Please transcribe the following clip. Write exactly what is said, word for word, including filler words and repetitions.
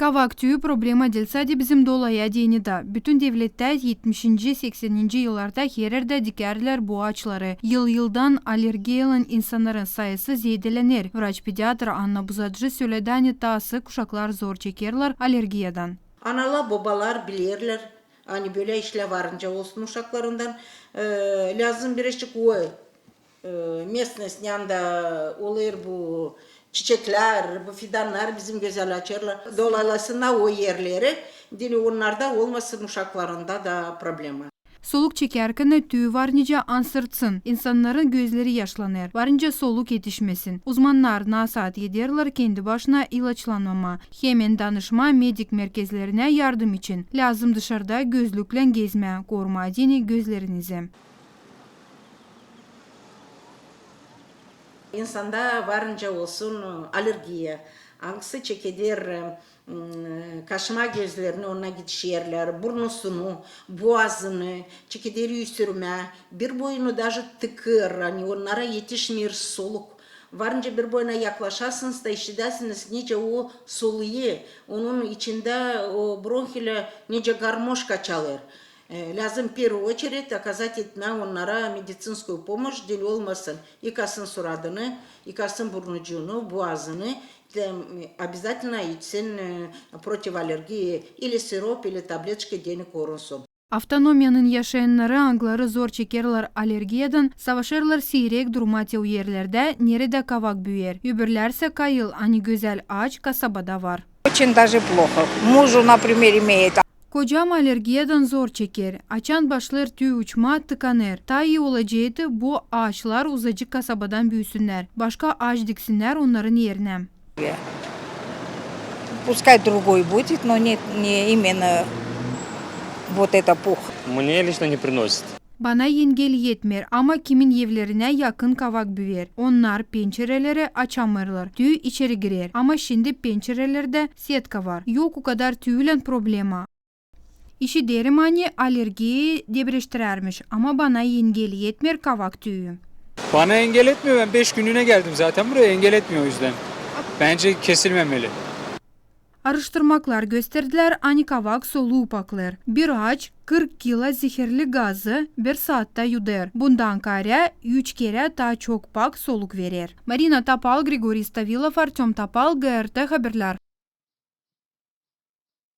Kavak tüüyü problema diil sade bizim Doğuya deyni dä. Bütün devlettä etmişinci, sekseninci yıllarda her erdä dikeerlär bu aaçları. Yıl-yıldan alergiyalan insannarın sayısı zeedelener. Vraç-pediatr Anna Buzacı söledi, ani taa sık uşaklar zor çekerlär alergiyadan. Analar, bobalar bilerlär, ani bölä işlär varınca olsun uşaklarından, e, lääzım birazçık o, e, местность, ne anda olêr bu çiçeklär, bu fidannar bizim gözäl açêrlar. Dolalasınnar o erleri, deyni onnarda olmasın uşaklarında da problema. Soluk çekärkän tüüyü var nicä ansırtsın, insannarın gözleri yaşlanêr. Varınca soluk etişmesin. Uzmannar nasaat ederlär kendi başına ilaçlanmamaa, hemen danışmaa medik merkezlerinä yardım için. Lääzım dışarda gözlüklän gezmää, korumaa deyni gözlerinizi. İnsanda varınca olsun alergiya, angısı çekeder, m, kaşıma gözlerini, onnar gidişerlär, burnusunu, boazını, çekeder üüsürmää, bir boyunu daje tıkêr, ani onnara etişmeer soluk. Varınca bir boyuna yaklaşasınız da işidäsiniz, nicä o soluyêr, onun içindä o bronhilär nicä garmoşka çalêr. E, lääzım в первую очередь оказать etmää onnara медицинскую помощь, deyni olmasın, yıkasın suradını, yıkasın burnucuunu, boazını, обязательно içsin, e, противоаллергии, или сироп, или таблеточка, deyni korunsun. Avtonomiyanın yaşayannarı, angıları zor çekerlär alergiyadan, savaşêrlar siirek durmaa te o erlerdä, neredä kavak büüyer. Öbürlärsä kayıl, ani gözäl aaç kasabada var. Очень даже плохо. Мужу, например, имеет. Kocam alergiyadan zor çeker. Açan başlêêr tüüyü uçmaa, tıkanêr. Taa ii olaceydı, bu aaçlar uzacık kasabadan büüsünnär, başka aaç diksinnär onnarın erinä. Пускай другой будет, но не, не именно вот это пух. Мне лично не приносит. Bana engel etmeer, ama kimin evlerinä yakın kavak büüyer. Onnar pençereleri açamêêrlar, tüüyü içeri girer. Ama şindi pençerelerdä setka var. Yok o kadar tüüylän problema. İşiderim, ani alergiya debreştirärmiş, ama bana engel etmeer kavak tüüyü. Bana engel etmiyor. Ben beş günlüğüne geldim zaten buraya. Engel etmiyor o yüzden. Bence kesilmemeli. Araştırmaklar gösterdilär, ani kavak soluu paklêêr. Bir aaç kırk kilo zeherli gazı bir saatta yudêr. Bundan kaarä üç kerä taa çok pak soluk verer. Marina Topal, Grigoriy Stavilov, Artöm Topal, G R T Haberlär.